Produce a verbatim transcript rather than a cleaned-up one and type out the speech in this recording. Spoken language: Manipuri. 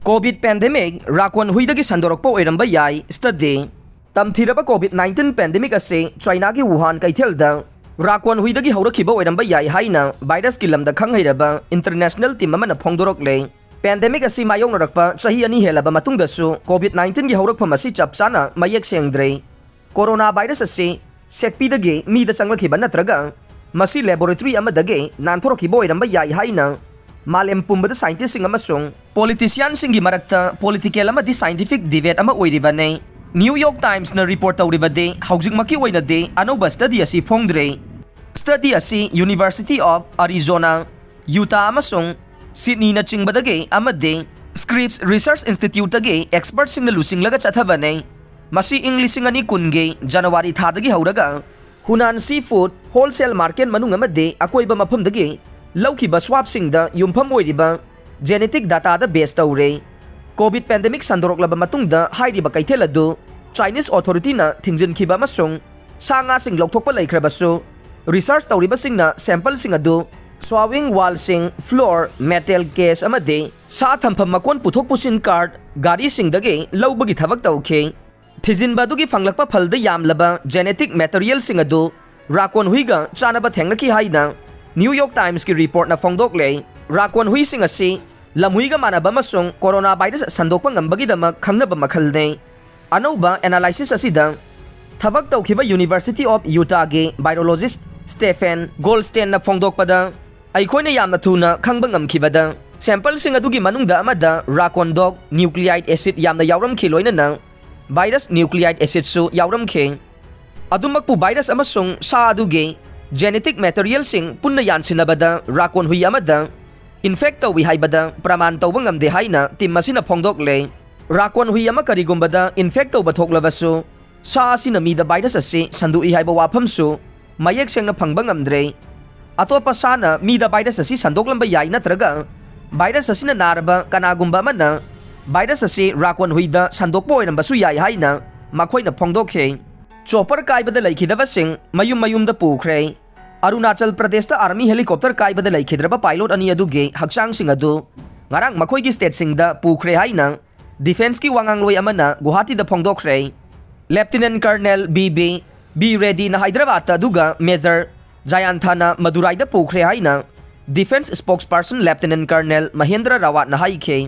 COVID pandemic ꯔꯥꯀꯣꯟ ꯍꯨꯏꯗꯒꯤ ꯁꯟꯗꯣꯔꯛꯄ ꯑꯣꯏꯔꯝꯕ ꯌꯥꯏ, study꯫ ꯇꯝꯊꯤꯔꯕ COVID nineteen pandemic ꯑꯁꯤ ꯆꯥꯏꯅꯥꯒꯤ ꯋꯨꯍꯥꯟ ꯀꯩꯊꯦꯜꯗ ꯔꯥꯀꯣꯟ ꯍꯨꯏꯗꯒꯤ ꯍꯧꯔꯛꯈꯤꯕ ꯑꯣꯏꯔꯝꯕ ꯌꯥꯏ ꯍꯥꯏꯅ virus ꯀꯤ ꯂꯝꯗ ꯈꯪ ꯍꯩꯔꯕ international team ꯑꯃꯅ ꯐꯣꯡꯗꯣꯔꯛꯂꯦ꯫ Pandemic ꯑꯁꯤ ꯃꯥꯌꯣꯛꯅꯔꯛꯄ ꯆꯍꯤ ꯑꯅꯤ ꯍꯦꯜꯂꯕ ꯃꯇꯨꯡꯗꯁꯨ COVID nineteen ꯒꯤ ꯍꯧꯔꯛꯐꯝ ꯑꯁꯤ ꯆꯞ ꯆꯥꯅ ꯃꯌꯦꯛ ꯁꯦꯡꯗ꯭ꯔꯦ꯫ Corona virus ꯑꯁꯤ ꯁꯦꯛꯄꯤꯗꯒꯤ ꯃꯤꯗ ꯆꯪꯂꯛꯈꯤꯕ ꯅꯠꯇ꯭ꯔꯒ ꯃꯁꯤ laboratory ꯑꯃꯗꯒꯤ ꯅꯥꯟꯊꯣꯔꯛꯈꯤꯕ ꯑꯣꯏꯔꯝꯕ ꯌꯥꯏ ꯍꯥꯏꯅ ꯃꯥꯂꯦꯝ ꯄꯨꯝꯕꯗ scientist ꯁꯤꯡ ꯑꯃꯁꯨꯡ politician ꯁꯤꯡꯒꯤ ꯃꯔꯛꯇ political ꯑꯃꯗꯤ scientific debate ꯑꯃ ꯑꯣꯏꯔꯤꯕꯅꯤ꯫ New York Times ꯅ report ꯇꯧꯔꯤꯕꯗꯤ ꯍꯧꯖꯤꯛꯃꯛꯀꯤ ꯑꯣꯏꯅꯗꯤ ꯑꯅꯧꯕ study ꯑꯁꯤ ꯐꯣꯡꯗ꯭ꯔꯤ꯫ Study ꯑꯁꯤ University of Arizona, Utah ꯑꯃꯁꯨꯡ Sydney ꯅꯆꯤꯡꯕꯗꯒꯤ ꯑꯃꯗꯤ Scripps Research Institute ꯇꯒꯤ expert ꯁꯤꯡꯅ ꯂꯨꯆꯤꯡꯂꯒ ꯆꯠꯊꯕꯅꯤ꯫ ꯃꯁꯤ ꯏꯪ ꯂꯤꯁꯤꯡ ꯑꯅꯤ ꯀꯨꯟꯒꯤ January ꯊꯥꯗꯒꯤ ꯍꯧꯔꯒ Hunan seafood wholesale market ꯃꯅꯨꯡ ꯑꯃꯗꯤ ꯑꯀꯣꯏꯕ ꯃꯐꯝꯗꯒꯤ ꯂꯧꯈꯤꯕ swab ꯁꯤꯡꯗ ꯌꯨꯝꯐꯝ ꯑꯣꯏꯔꯤꯕ genetic data ꯗ base ꯇꯧꯔꯦ꯫ COVID pandemic ꯁꯟꯗꯣꯔꯛꯂꯕ ꯃꯇꯨꯡꯗ ꯍꯥꯏꯔꯤꯕ ꯀꯩꯊꯦꯜ ꯑꯗꯨ Chinese authority ꯅ ꯊꯤꯡꯖꯤꯟꯈꯤꯕ ꯑꯃꯁꯨꯡ ꯁꯥ ꯉꯥꯁꯤꯡ ꯂꯧꯊꯣꯛꯄ ꯂꯩꯈ꯭ꯔꯕꯁꯨ, research ꯇꯧꯔꯤꯕꯁꯤꯡꯅ sample ꯁꯤꯡ ꯑꯗꯨ swallowing wall ꯁꯤꯡ, floor, metal case ꯑꯃꯗꯤ ꯁꯥ ꯊꯝꯐꯝ ꯃꯀꯣꯟ ꯄꯨꯊꯣꯛ ꯄꯨꯁꯤꯟ cart ꯒꯥꯔꯤꯁꯤꯡꯗꯒꯤ ꯂꯧꯕꯒꯤ ꯊꯕꯛ ꯇꯧꯈꯤ꯫ ꯊꯤꯖꯤꯟꯕ ꯑꯗꯨꯒꯤ ꯐꯪꯂꯛꯄ ꯐꯜꯗ ꯌꯥꯝꯂꯕ genetic material ꯁꯤꯡ ꯑꯗꯨ ꯔꯥꯀꯣꯟ ꯍꯨꯏꯒ ꯆꯥꯅꯕ ꯊꯦꯡꯅꯈꯤ ꯍꯥꯏꯅ New York Times ꯀꯤ report ꯅ ꯐꯣꯡꯗꯣꯛꯂꯦ꯫ ꯔꯥꯀꯣꯟ ꯍꯨꯏꯁꯤꯡ ꯑꯁꯤ ꯂꯝꯍꯨꯏꯒ ꯃꯥꯟꯅꯕ ꯑꯃꯁꯨꯡ corona virus ꯁꯟꯗꯣꯛꯄ ꯉꯝꯕꯒꯤꯗꯃꯛ ꯈꯪꯅꯕ ꯃꯈꯜꯅꯤ꯫ ꯑꯅꯧꯕ analysis ꯑꯁꯤꯗ ꯊꯕꯛ ꯇꯧꯈꯤꯕ University of Utah ꯒꯤ virologist Stephen Goldstein ꯅ ꯐꯣꯡꯗꯣꯛꯄꯗ, ꯑꯩꯈꯣꯏꯅ ꯌꯥꯝꯅ ꯊꯨꯅ ꯈꯪꯕ ꯉꯝꯈꯤꯕꯗ, sample ꯁꯤꯡ ꯑꯗꯨꯒꯤ ꯃꯅꯨꯡꯗ ꯑꯃꯗ ꯔꯥꯀꯣꯟ ꯗꯣꯒ nucleic acid ꯌꯥꯝꯅ ꯌꯥꯎꯔꯝꯈꯤ, ꯂꯣꯏꯅꯅ virus nucleic acid ꯁꯨ ꯌꯥꯎꯔꯝꯈꯤ꯫ ꯑꯗꯨꯃꯛꯄꯨ virus ꯑꯃꯁꯨꯡ ꯁꯥ ꯑꯗꯨꯒꯤ genetic material ꯁꯤꯡ ꯄꯨꯟꯅ ꯌꯥꯟꯁꯤꯟꯅꯕꯗ ꯔꯥꯀꯣꯟ ꯍꯨꯏ ꯑꯃꯗ infect ꯇꯧꯏ ꯍꯥꯏꯕꯗ ꯄ꯭ꯔꯃꯥꯟ ꯇꯧꯕ ꯉꯝꯗꯦ ꯍꯥꯏꯅ team ꯑꯁꯤꯅ ꯐꯣꯡꯗꯣꯛꯂꯦ꯫ ꯔꯥꯀꯣꯟ ꯍꯨꯏ ꯑꯃ ꯀꯔꯤꯒꯨꯝꯕꯗ infect ꯇꯧꯕ ꯊꯣꯛꯂꯕꯁꯨ, ꯁꯥ ꯑꯁꯤꯅ ꯃꯤꯗ virus ꯑꯁꯤ ꯁꯟꯗꯣꯛꯏ ꯍꯥꯏꯕ ꯋꯥꯐꯝꯁꯨ ꯃꯌꯦꯛ ꯁꯦꯡꯅ ꯐꯪꯕ ꯉꯝꯗ꯭ꯔꯦ꯫ ꯑꯇꯣꯞꯄ ꯁꯥꯅ ꯃꯤꯗ virus ꯑꯁꯤ ꯁꯟꯗꯣꯛꯂꯝꯕ ꯌꯥꯏ, ꯅꯠꯇ꯭ꯔꯒ virus ꯑꯁꯤꯅ ꯅꯥꯔꯕ ꯀꯅꯥꯒꯨꯝꯕ ꯑꯃꯅ virus ꯑꯁꯤ ꯔꯥꯀꯣꯟ ꯍꯨꯏꯗ ꯁꯟꯗꯣꯛꯄ ꯑꯣꯏꯔꯝꯕꯁꯨ ꯌꯥꯏ ꯍꯥꯏꯅ ꯃꯈꯣꯏꯅ ꯐꯣꯡꯗꯣꯛꯈꯤ꯫ Chopper ꯀꯥꯏꯕꯗ ꯂꯩꯈꯤꯗꯕꯁꯤꯡ ꯃꯌꯨꯝ ꯃꯌꯨꯝꯗ ꯄꯨꯈ꯭ꯔꯦ꯫ ꯑꯔꯨꯅꯥꯆꯜ ꯄ꯭ꯔꯗꯦꯁꯇ army helicopter ꯀꯥꯏꯕꯗ ꯂꯩꯈꯤꯗ꯭ꯔꯕ pilot ꯑꯅꯤ ꯑꯗꯨꯒꯤ ꯍꯛꯆꯥꯡꯁꯤꯡ ꯑꯗꯨ ꯉꯔꯥꯡ ꯃꯈꯣꯏꯒꯤ stateꯁꯤꯡꯗ ꯄꯨꯈ꯭ꯔꯦ ꯍꯥꯏꯅ defenceꯀꯤ ꯋꯥꯉꯥꯡꯂꯣꯏ ꯑꯃꯅ ꯒꯨꯋꯥꯍꯥꯇꯤꯗ ꯐꯣꯡꯗꯣꯛꯈ꯭ꯔꯦ꯫ Lieutenant Colonel B B B ꯔꯦꯗꯤꯅ ꯍꯥꯏꯗ꯭ꯔꯕꯥꯗꯇ ꯑꯗꯨꯒ Major ꯖꯌꯥꯟꯊꯥꯅ ꯃꯗꯨꯔꯥꯏꯗ ꯄꯨꯈ꯭ꯔꯦ ꯍꯥꯏꯅ defence spokesperson Lieutenant Colonel Mahendra ꯔꯥꯋꯥꯠꯅ ꯍꯥꯏꯈꯤ꯫